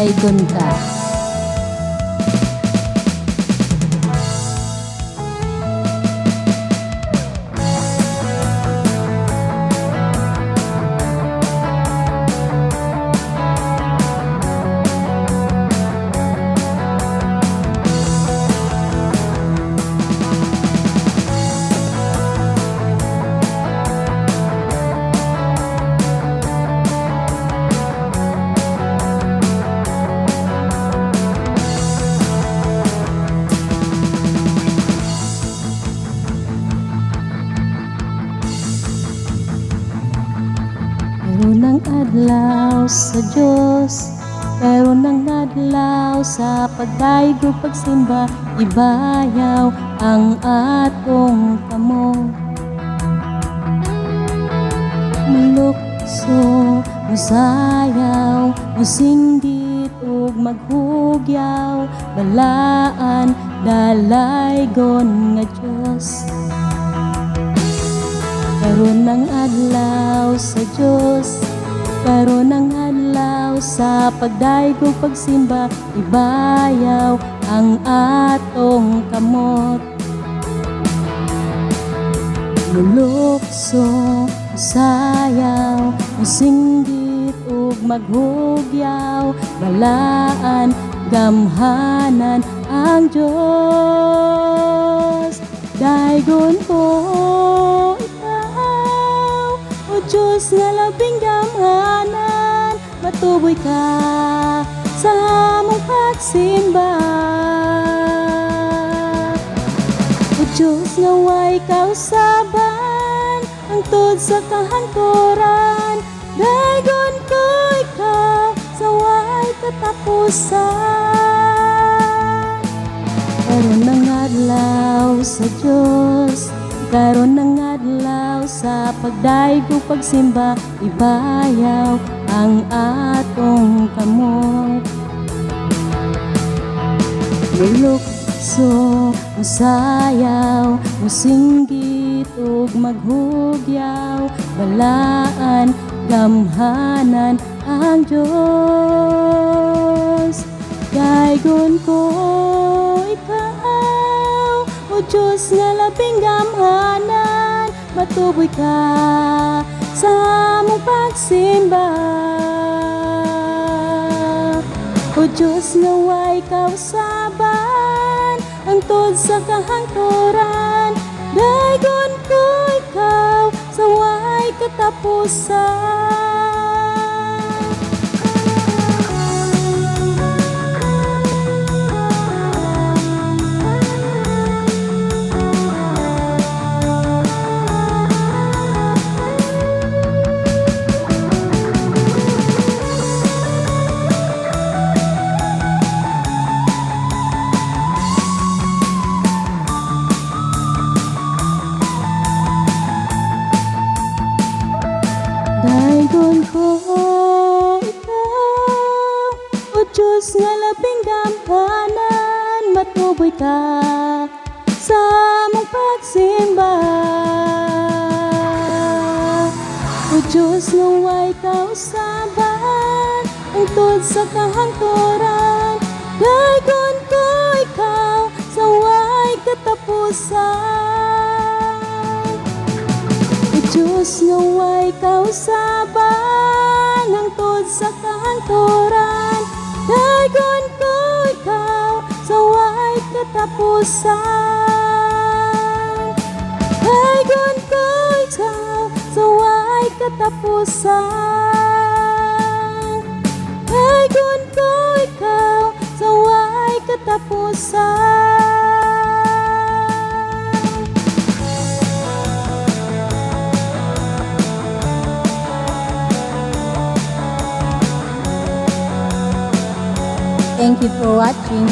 Daygon ka. Karon ang adlaw sa Dios, karon ang adlaw sa pagdayeg ug pagsimba, ibayaw ang atong kamot. Mulukso, musayaw, musinggit ug maghugyaw, balaan dalaygon nga Dios. Karon ang adlaw sa Dios, karon ang adlaw sa pagdayeg ug pagsimba, ibayaw ang atong kamot. Mulukso, musayaw, musinggit ug maghugyaw, balaan gamhanan ang Dios. Daygon ko ikaw, o Diyos nga labing gamhanan, matuboy ka sa among pagsimba. O Diyos nga way kausaban, hangtod sa kahangturan, daygon ko ikaw sa way katapusan. Karon ang adlaw sa Dios, karon ang adlaw sa pagdayeg ug pagsimba, ibayaw ang atong kamot. Mulukso, musayaw, musinggit ug maghugyaw, balaan gamhanan ang Dios. Daygon ko ikaw, o Diyos nga labing gamhanan, matuboy ka sa among pagsimba. O Diyos nga way kausaban, hangtod sa kahangturan, daygon ko ikaw sa way katapusan. Daygon ko ikaw, o Diyos nga labing gamhanan, matuboy ka sa among pagsimba. O Diyos nga way kausaban, hangtod sa kahangturan, daygon ko ikaw sa way katapusan. O Diyos nga way kausaban, hangtod sa kahangturan, daygon ko ikaw sa way katapusan. Daygon ko ikaw sa way katapusan. Daygon ko ikaw sa way katapusan. Thank you for watching.